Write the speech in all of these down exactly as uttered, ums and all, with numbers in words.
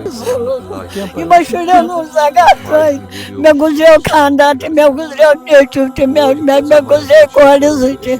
یِمن شُرٮ۪ن ہُنٛد زگا ترٛٲوِتھ۔ مےٚ گُزریو خانٛدار تہِ، مےٚ گُزریو نیٚچوٗ تہِ، مےٚ، مےٚ، مےٚ گُزرے کورِ زٕ تہِ۔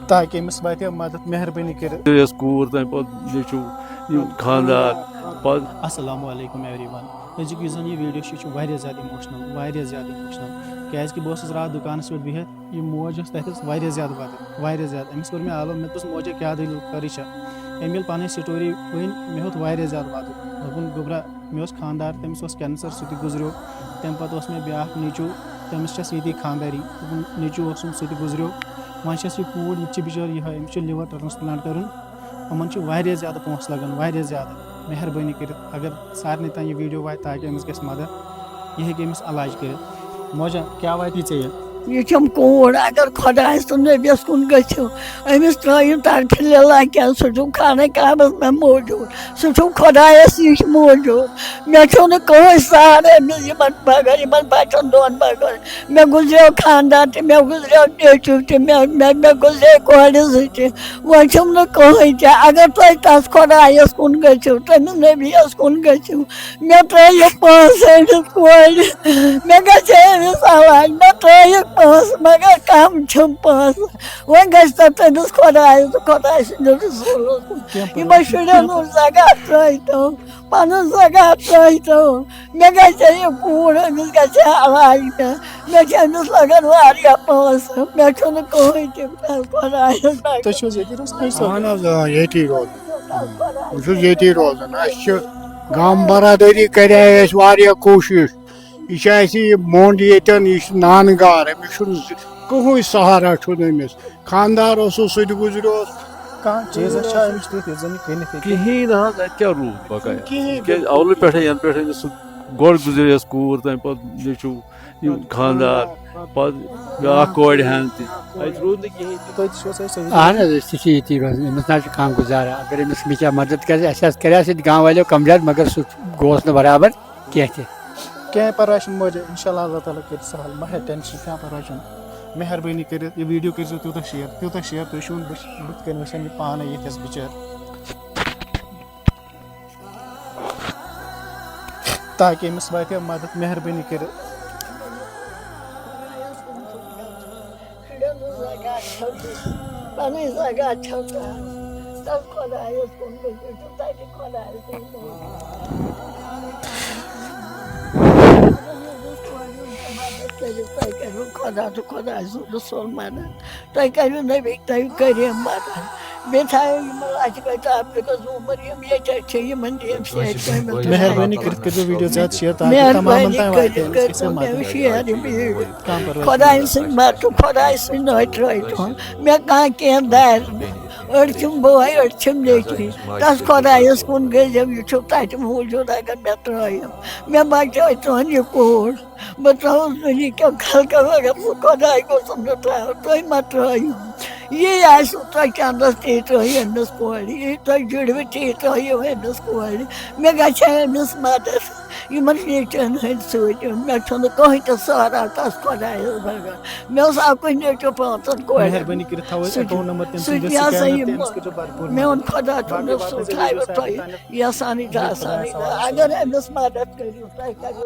تاکہِ أمِس واتہِ مدد، مہربٲنی کٔرِتھ۔ یۄس کوٗر تَمہِ پَتہٕ نیٚچوٗ، یِم خانٛدار، پَتہٕ السلام علیکم ایوری ون۔ أزیُک یُس زَن یہِ ویٖڈیو چھُ، یہِ چھُ واریاہ زیادٕ اِموشنَل، واریاہ زیادٕ اِموشنَل۔ کیٛازِکہِ بہٕ اوسُس راتھ دُکانَس پٮ۪ٹھ بِہِتھ، یہِ موج ٲس تَتٮ۪تھ واریاہ زیادٕ وَدٕنۍ، واریاہ زیادٕ۔ أمِس کوٚر مےٚ آلو، مےٚ دوٚپُس، "موجا، کیٛاہ دٔلیٖل، خٲرٕے چھا؟" أمۍ ییٚلہِ پَنٕنۍ سٹوری ؤنۍ، مےٚ ہیوٚت واریاہ زیادٕ وَدُن۔ دوٚپُن، "گوٚبرا، مےٚ اوس خانٛدار، تٔمِس اوس کینسر، سُہ تہِ گُزریو۔ تَمہِ پَتہٕ اوس مےٚ بیٛاکھ نیٚچوٗ، تٔمِس چھَس ییٚتی خانٛداری۔ دوٚپُن، نیٚچوٗ اوسُم، سُہ تہِ گُزریو۔ وۄنۍ چھَس یہِ کوٗر، یہِ تہِ چھِ بِچٲر یِہوٚے، أمِس چھُ لِور ٹرانسپلانٹ کَرُن۔ یِمَن چھِ واریاہ زیادٕ پونٛسہٕ لَگان، واریاہ زیادٕ۔ مہربٲنی کٔرِتھ، اگر سارنٕے تام یہِ ویٖڈیو واتہِ، تاکہِ أمِس گژھِ مَدَد، یہِ ہیٚکہِ أمِس علاج کٔرِتھ۔ موجا، کیٛاہ واتہِ ژےٚ یہِ؟ یہِ چھَم کوٗر، اگر خۄدایَس تہٕ نبیَس کُن گٔژھِو، أمِس ترٛٲیِو طرفِ لِلہ کینٛہہ، سُہ چھُ خانہ کعبَس منٛز موجوٗد، سُہ چھُ خۄدایَس نِش موجوٗد۔ مےٚ چھُنہٕ کٕہٕنۍ سہارٕ أمِس، یِمَن بغٲر، یِمَن بَچَن دۄن بغٲر۔ مےٚ گُزریو خانٛدار تہِ، مےٚ گُزریو نیٚچوٗ تہِ، مےٚ، مےٚ، مےٚ گُزرے کورِ زٕ تہِ۔ وۄنۍ چھُم نہٕ کٕہٕنۍ تہِ۔ اگر تُہۍ تَس خۄدایَس کُن گٔژھِو، تٔمِس نبیَس کُن گٔژھِو، مےٚ ترٛٲیِو پونٛسہٕ أمِس کورِ۔ مےٚ گژھِ ہے أمِس علاج، مےٚ ترٛٲیِو پونٛسہٕ، مگر کَم چھِم پونٛسہٕ۔ وۄنۍ گژھِ تَتھ تٔمِس خۄدایَس تہٕ خۄداے سٕنٛدِس رسوٗلَس۔ یِمَن شُرٮ۪ن ہُنٛد زگا ترٛٲیتو، پَنُن زگا ترٛٲیتو۔ مےٚ گژھِ ہے یہِ کوٗر، أمِس گژھِ ہے علاج۔ مےٚ، مےٚ چھِ أمِس لَگان واریاہ پونٛسہٕ، مےٚ چھُنہٕ کٕہٕنۍ تہِ، خۄدایَس بغٲر۔ تُہۍ چھِو حظ ییٚتی روزان؟ اَہَن حظ، آ، ییٚتی روزان۔ بہٕ چھُس ییٚتی روزان۔ اَسہِ چھِ گام برادٔری، کَرے اَسہِ واریاہ کوٗشِش۔ یہِ چھِ اَسہِ، یہِ موٚنٛڈ ییٚتٮ۪ن، یہِ چھُ نانہٕ گار، أمِس چھُنہٕ زِ-، کٕہٕنۍ سہارا چھُنہٕ أمِس۔ خانٛدار اوسُس، سُہ تہِ گُزریوس۔ کانٛہہ چیٖزا چھا أمِس تیُتھ یُتھ زَن یہِ کٔنِتھ ہیٚکہِ؟ کِہیٖنۍ نہ حظ، اَتہِ کیٛاہ روٗد بقایا؟ کِہیٖنۍ۔ تِکیٛازِ اَولہٕ پٮ۪ٹھَے، یَنہٕ پٮ۪ٹھ أمِس سُہ گۄڈٕ گُزریوس کوٗر، تَمہِ پَتہٕ نیٚچوٗ، یِم خانٛدار، پَتہٕ بیٛاکھ کورِ ہَن تہِ۔ اَتہِ روٗد نہٕ کِہیٖنۍ تہِ۔ تُہۍ تہِ چھِو حظ أتھۍ سۭتۍ؟ اَہَن حظ، أسۍ تہِ چھِ ییٚتی روزان۔ أمِس نہ حظ چھِ کانٛہہ گُزارا۔ اگر أمِس مےٚ کیٛاہ مَدَد کَرِ، اَسہِ حظ کَرِ اَسہِ ییٚتہِ گام والیو کَمزاد، مگر سُہ گوس نہٕ برابر کینٛہہ تہِ۔ کینٛہہ پَرواے چھُنہٕ موجود، اِنشاء اللہ اللہ تعالیٰ کَرِ سَہل، مہ ہےٚ ٹٮ۪نشَن، کانٛہہ پَرواے چھُنہٕ۔ مہربٲنی کٔرِتھ یہِ ویٖڈیو کٔرۍزیو تیوٗتاہ شِیَر، تیوٗتاہ شِیَر، تُہۍ چھِو وٕچھ-، بٕتھِ کَنۍ وٕچھان یہِ پانَے ییٚتھَس بِچٲر۔ تاکہِ أمِس واتہِ ہا مَدَد، مہربٲنی کٔرِتھ۔ پَنٕنۍ زَگا چھَو تہٕ تَتھ خۄدایَس کُن گٔژھِو، تَتہِ خۄدایَس کُن گٔژھِو۔ مَدَد کٔرِو، تۄہہِ کَرِوٕ خۄدا تہٕ خۄداے سُنٛد رسول مَدَد، تۄہہِ کَرِوٕ نبی، تۄہہِ کٔرِو مَدَد۔ بیٚیہِ تھٲیِو یِمَن لَچھِ گٔٹۍ تَبلیغَس عمر، یِم ییٚتہِ چھِ، یِمَن دِیِن صحت کٲمِل۔ مہربٲنی کٔرِتھ کٔرۍزیو ویٖڈیو زیادٕ شِیَر تاکہِ تَمامَن مہربٲنی تام واتہِ کٔرِتھ أمِس گژھِ کٔرۍتو مَدَد۔ مےٚ شِیَر یِم ویٖڈیو۔ کانٛہہ پَرواے چھُنہٕ۔ خۄداے سٕنٛدۍ مَدتہٕ، خۄداے سٕنٛدۍ نٲوۍ ترٛٲوۍ تُہُنٛد۔ مےٚ کانٛہہ کینٛہہ دارِ نہٕ۔ أڑۍ چھِم بٲے، أڑۍ چھِم نیٚچوٗ۔ تَس خۄدایَس کُن گٔژھۍزیو، یہِ چھُو تَتہِ موٗجوٗد، اگر مےٚ ترٛٲیِو۔ مےٚ بچٲے تُہٕنٛد یہِ کوٗر۔ بہٕ ترٛاوُس دُنہِکٮ۪ن خلقَن، اگر سُہ خۄداے گوٚژھُم نہٕ ترٛاوُن، تُہۍ مہ ترٛٲیِو۔ یی آسِوٕ تۄہہِ چَندَس، تی ترٛٲیِو أمِس کورِ۔ یی تۄہہِ جُڑوٕ، تی ترٛٲیِو أمِس کورِ۔ مےٚ گژھِ ہا أمِس مَدَد۔ یِمَن نیٚچوٮ۪ن ہٕنٛدۍ سۭتۍ یُن۔ مےٚ چھُنہٕ کٕہٕنۍ تہِ سہارا تَس خۄدایَس بغٲر۔ مےٚ اوس اَکُے نیٚچوٗ پانٛژَن کورٮ۪ن۔ مہربٲنی کٔرِتھ تھاوو أسۍ سُہ تہِ، اکاؤنٹ نمبر تٔمۍ سُہ سٕنٛدِ تہِ ہسا سکینر یہِ تہٕ أمِس مو-، کٔرۍزیو بھرپوٗر میون مدد۔ خۄدا تُہُنٛد باقٕے رسول واتنٲیزیو تھاوِ سُہ تۄہہِ تانٮ۪تھ تانٮ۪تھ۔ یَژھانٕے تہٕ بِہِو آسانٕے خۄدایَس تہٕ حوالہٕ۔ اگر أمِس مَدَد کٔرِو، تۄہہِ کَرِو